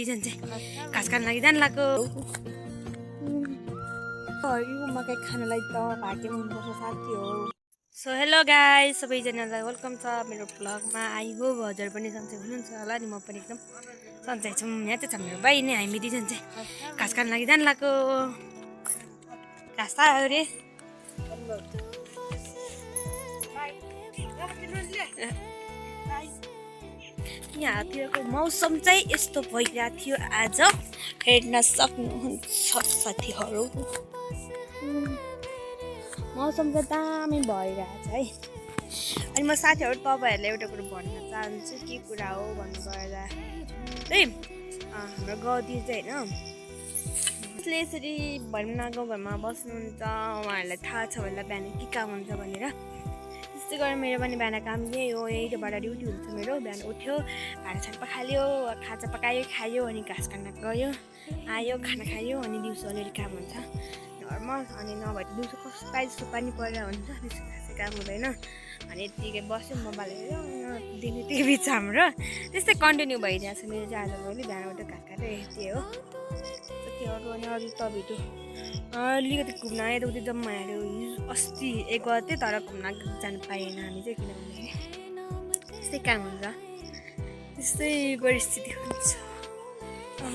घाँस खान लागि जानु लाग्यो हरियो मकै खानलाई त भाग्यमा हुनुपर्छ साथी हो। सो हेलो गाइस, सबैजनालाई वेलकम छ मेरो भ्लगमा। आई होप हजुर पनि सन्चै हुनुहुन्छ होला नि, म पनि एकदम सन्चै छु। यहाँ चाहिँ छ मेरो बहिनी, हामी दुईजना चाहिँ घाँस खान लागि जानु लाग्यो। घाँस आयो रे यहाँतिरको मौसम चाहिँ यस्तो भइरहेको थियो आज, हेर्न सक्नुहुन्छ साथीहरू। मौसम चाहिँ दामी भइरहेछ है। अनि म साथीहरू तपाईँहरूलाई एउटा कुरो भन्न चाहन्छु। के कुरा हो भन्नुपर्दा है, हाम्रो गाउँतिर चाहिँ होइन, जसले यसरी भनौँ न गाउँघरमा बस्नुहुन्छ उहाँहरूलाई थाहा छ होला बिहान के काम हुन्छ भनेर। त्यस्तै गरेर मेरो पनि बिहान काम यही हो, यहीबाट ड्युटी हुन्छ मेरो। बिहान उठ्यो, भाँडासाँडा पखाल्यो, खाजा पकायो, खायो, अनि घाँस काट्न गयो, आयो, खाना खायो, अनि दिउँसो अलिअलि काम हुन्छ नर्मल। अनि नभए त दिउँसो कस्तो प्रायः जस्तो पानी परेर हुन्छ, त्यस्तो खासै काम हुँदैन। अनि यत्तिकै बस्यो, मोबाइल हेऱ्यो, दिने त्यही बिच हाम्रो त्यस्तै कन्टिन्यू भइरहेको छ मेरो चाहिँ। आजभोलि बिहान उठ्यो, घाँस काट्यो, यति हो साथीहरू। अनि अरू तपाईँहरू अलिकति घुम्न आयो, उति जम्मा हेऱ्यो। अस्ति एक गते तर घुम्न जानु पाएन हामी चाहिँ, किनभने त्यस्तै काम हुन्छ, त्यस्तै परिस्थिति हुन्छ। अब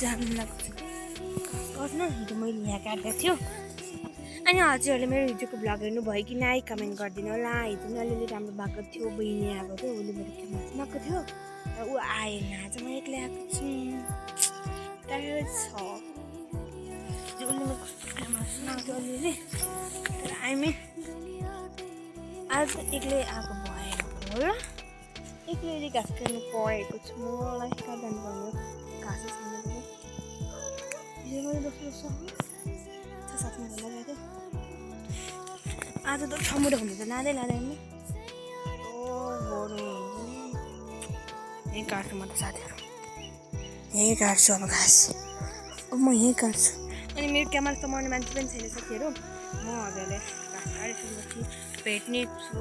जानु लाग्छ गर्नु। हिजो मैले यहाँ काटेको थियो। अनि हजुरहरूले मेरो हिजोको भ्लग हेर्नुभयो कि नै कमेन्ट गरिदिनु होला। हिजो नि अलिअलि राम्रो भएको थियो, बहिनी आएको थियो, उसले मेरो क्यामेरा सुनाएको थियो र ऊ आएन। आज म एक्लै आएको छु, टाढो छ। उसले मेरो कस्तो क्यामेरा सुनाएको थियो अलिअलि, तर हामी आज एक्लै आएको भएर होला, एक्लै घाँस खानु परेको छु। मलाई कहाँ जानुपर्ने घाँसै छैन। आज त छमुरो हुँदैछ, लाँदैन यहीँ काट्छु म त साथीहरू, यहीँ काट्छु अब घाँस। अब म यहीँ काट्छु। अनि मेरो क्यामेरा समाउने मान्छे पनि छैन साथीहरू। म हजुरले घाँस काटिसकेपछि भेट्ने छु।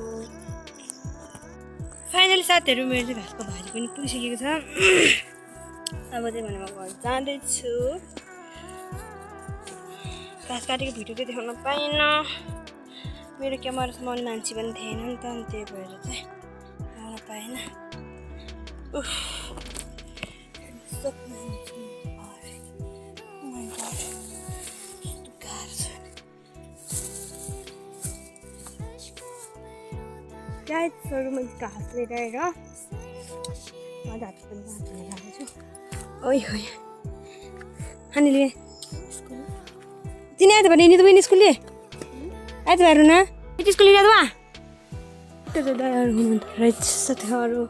फाइनली साथीहरू मेरो चाहिँ घाँसको भारी पनि पुगिसकेको छ। अब चाहिँ भने म घर जाँदैछु। घाँस काटेको भिडियो चाहिँ देखाउन पाइनँ, मेरो क्यामेरा समाउने मान्छे पनि थिएन नि त, अनि त्यही भएर चाहिँ आउन पाएन। गाइसहरू मैले घाँस लिएर आएर म हात पनि गएको छु। ओइ हो अनि लिए तिनी आयो भने नि त बहिनी स्कुलले आयो त हेर्नु न, स्कुल लिएर वा त्यो त दयाहरू हुनुहुन्थ्यो रहेछ साथीहरू।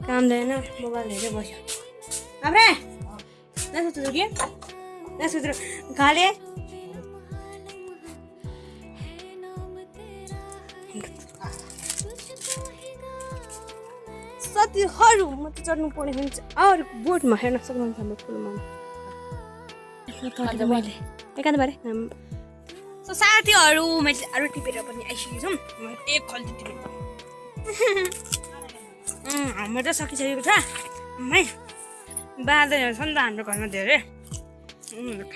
काम दिएन, मोबाइल हेरेर बस्यो। आब्रे नसोच्नु के नसोच्नु खाले साथीहरू। म त चढ्नु पर्ने हुन्छ अरू बोटमा, हेर्न सक्नुहुन्छ हाम्रो फुलमा मैले एकान्त बारे। सो साथीहरू मैले अरू टिपेर पनि आइसकेको छु। म एक खल्ती टिपेर हाम्रो त सकिसकेको छ। है बाँदरहरू छ नि त हाम्रो घरमा धेरै,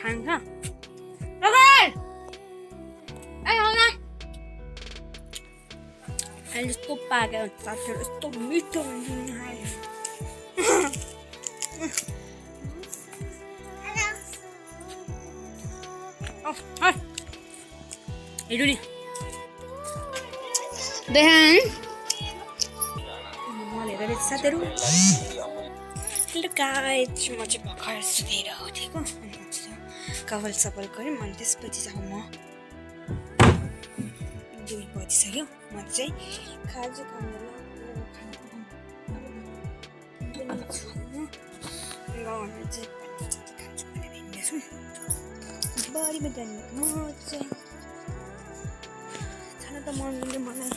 खान्छ। अहिले यस्तो पाक्यो साथीहरू, यस्तो मिठो हुन्छ। हेर्नु नि देखान मैले हेरेर साथीहरू। गाइस म चाहिँ भर्खर सुतेर उठेको, अनि कपाल सपाल गऱ्यौँ, अनि त्यसपछि चाहिँ म 2 बजिसक्यो। म चाहिँ खाजा खानु गाउँमा चाहिँ खान्छु भनेर हिँड्दैछु। बारीमा जाने म चाहिँ खाना त मन मलाई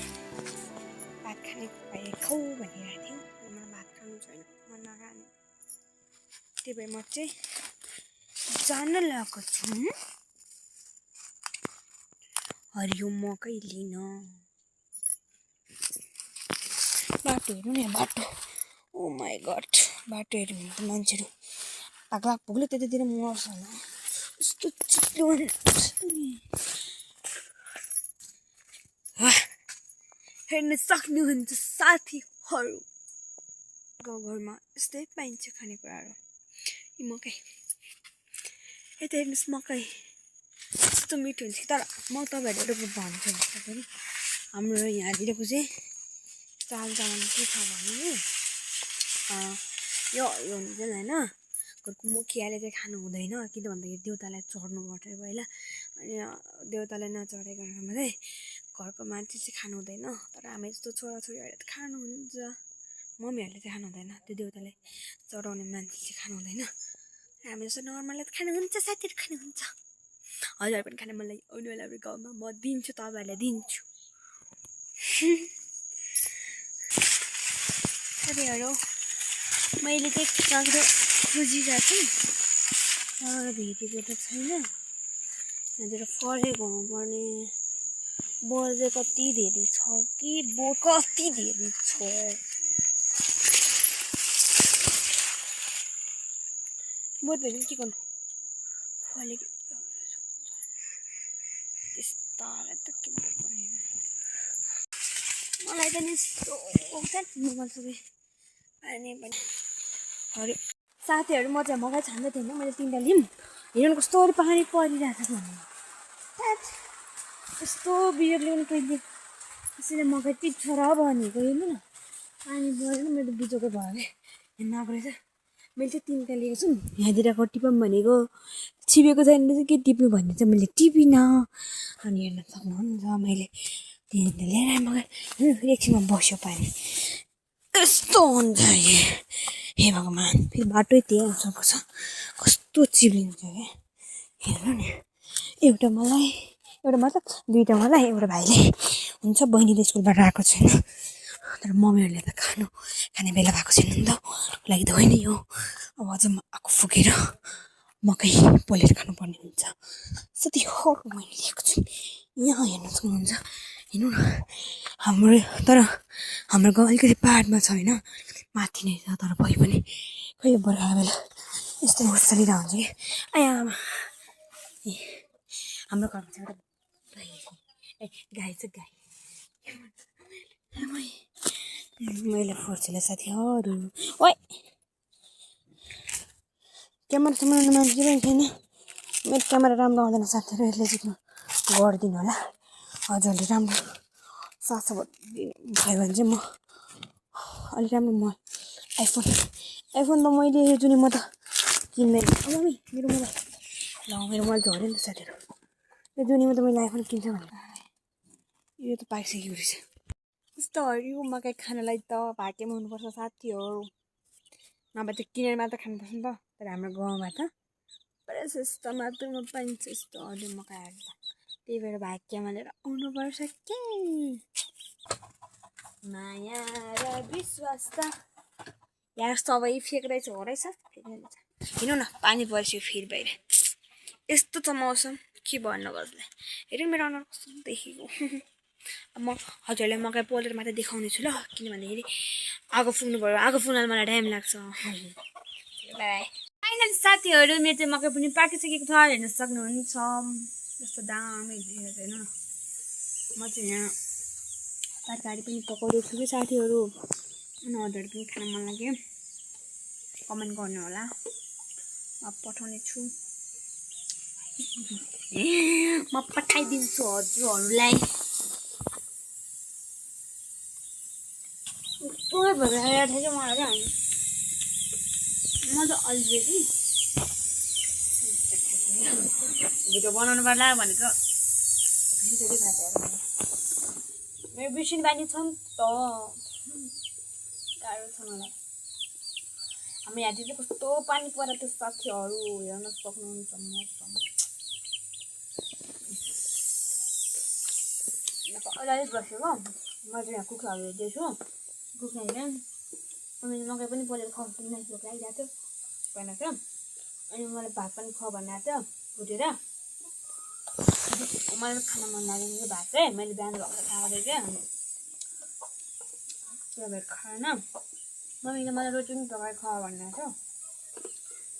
भात खाने भए खाऊ भनिरहेको थियो। म भात खानु छैन, मन नखाने, त्यही भएर म चाहिँ जान लागेको छु हरियो मकै लिन। बाटो हेर्नु नि बाटो ओ माई गड बाटो हेर्नु भने त मान्छेहरू पाग्ला पुग्लो त्यतातिर मर्छ होला यस्तो चिप्लो हेर्न सक्नुहुन्छ साथीहरू गाउँघरमा यस्तै पाइन्छ खानेकुराहरू यी मकै यता हेर्नुहोस् मकै यस्तो मिठो हुन्छ तर म तपाईँहरूले एउटा भन्छु पनि हाम्रो यहाँनिरको चाहिँ चाल चलन के छ भने यो हुन्छ होइन घरको मुखियाले चाहिँ खानु हुँदैन किन भन्दाखेरि देउतालाई चढ्नुपर्छ पहिला अनि देउतालाई नचढेको कारणमा चाहिँ घरको मान्छे चाहिँ खानु हुँदैन तर हामी जस्तो छोराछोरीहरूले त खानुहुन्छ मम्मीहरूले चाहिँ खानु हुँदैन त्यो देउतालाई चढाउने मान्छे चाहिँ खानु हुँदैन हामी जस्तो नर्मलले त खानुहुन्छ साथीहरू खानुहुन्छ हजुर पनि खाने मलाई आउनु होला हाम्रो गाउँमा म दिन्छु तपाईँहरूलाई दिन्छु साथीहरू मैले चाहिँ काँक्रो खोजिरहेको छु तर भेटेको त छैन यहाँतिर फलेको हुनुपर्ने बोल चाहिँ कति धेरै छ कि बोल कति धेरै छ बोट भेट्नु के गर्नु फलेको त्यस्तालाई त के भन्ने मलाई त नि मोबाइल सबै पानी पनि अरे साथीहरू म चाहिँ मकै छान्दै थिएँ होइन मैले 3टा लिउँ हेर्नु कस्तो पानी परिरहेको छ भन्नु यस्तो बियर ल्याउनु पहिले त्यसैले मकै टिप्छ र भनेको हेर्नु न पानी परेर मेरो बिजोको भयो अरे हेर्नु आएको रहेछ मैले चाहिँ 3टा लिएको छु यहाँतिरको टिपौँ भनेको छिपेको छैन चाहिँ के टिप्नु भन्ने चाहिँ मैले टिपिनँ अनि हेर्न सक्नुहुन्छ मैले 3टा लिएर मकै फेरि एकछिनमा बस्यो पानी यस्तो हुन्छ हे भगवान् फेरि बाटै त्यही आउँछ कस्तो चिप्लिन्छ क्या हेर्नु नि एउटा मलाई एउटा मतलब 2टा मलाई एउटा भाइले हुन्छ बहिनीले स्कुलबाट आएको छैन तर मम्मीहरूले त खाने बेला भएको छैन नि त लागि त होइन यो अब अझ आएको फुकेर मकै पोलेर खानुपर्ने हुन्छ यति हो मैले लिएको छु यहाँ हेर्नु सक्नुहुन्छ हेर्नु न हाम्रो गाउँ अलिकति पाहाडमा छ होइन माथि नै छ तर भए पनि खै बर्खाको बेला यस्तो चलिरहेको हुन्छ कि आमा हाम्रो घरमा चाहिँ एउटा गाई छ गाई मैले फोर्सले साथीहरू ओइ क्यामेरा समाउनु मान्छे पनि छैन मेरो क्यामेरा राम्रो आउँदैन साथीहरू यसले चाहिँ गरिदिनु होला हजुरले राम्रो साथ भयो भने चाहिँ म अलिक राम्रो म आइफोन त मैले जुनी म त किन्दैन मम्मी मेरो मोबाइल झऱ्यो नि त साथीहरू यो जुनीमा त मैले आइफोन किन्छ भनेको यो त पाइसकेको रहेछ कस्तो हरियो मकै खानलाई त भाग्यमा हुनुपर्छ साथीहरू नभए त किनेर मात्र खानुपर्छ नि त तर हाम्रो गाउँमा त पुरा सस्तो मात्रामा पाइन्छ यस्तो हरियो मकैहरू त त्यही भएर भाग्यमा लिएर आउनुपर्छ के माया र विश्वास त यहाँ सबै फेक रहेछ हो रहेछ हेर्नु न पानी परिसक्यो फेरि बाहिर यस्तो छ मौसम के भन्नु कसलाई हेर्नु मेरो अनुहार कस्तो देखेको अब म हजुरलाई मकै पोलेर मात्र देखाउने छु ल किनभनेखेरि आगो फुक्नु पऱ्यो आगो फुक्न मलाई टाइम लाग्छ बाई फाइनली साथीहरू मेरो चाहिँ मकै पनि पाकिसकेको छ हेर्न सक्नुहुन्छ जस्तो दामी देखेको हेर्नु न म चाहिँ यहाँ तरकारी पनि पकाउँदैछु कि साथीहरू अनि हजुरहरू पनि खान मन लाग्यो कमेन्ट गर्नु होला म पठाउने छु म पठाइदिन्छु हजुरहरूलाई पुरै भइरहेको थियो कि मलाई क्या म त अलरेडी भिडियो बनाउनु पर्ला भनेको मेरो बिर्सिने बानी छ नि त गाह्रो छ मलाई हाम्रो यहाँतिर चाहिँ कस्तो पानी परेको त्यो साथीहरू हेर्न सक्नुहुन्छ अलिअलि बसेको म चाहिँ यहाँ कुखुराहरू हेर्दैछु कुखुरा हेरेँ अनि मकै पनि पोलेर खुवाउँछु मान्छेको लागिरहेको थियो भनेर थियो अनि मलाई भात पनि खुवा भनेको थियो भुटेर मलाई खान मन लाग्यो मेरो भात चाहिँ मैले बिहान भएर खाँदै थिएँ अनि त्यही भएर खाएन मम्मीले मलाई रोटी पनि पकाएर खुवा भनेको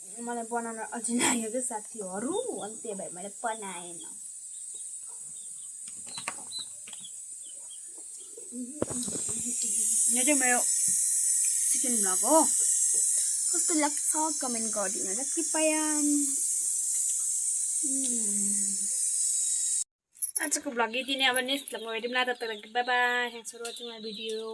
थियो मलाई बनाउन अल्छी लाग्यो क्या साथीहरू अनि त्यही भएर मैले बनाएन यो चाहिँ मेरो चिकन भ्लग हो कस्तो लाग्छ कमेन्ट गरिदिनु होला कृपया आजको भ्लग यति नै अब नेक्स्ट भ्लगमा भेटौँ न तब तक bye bye thanks for watching my video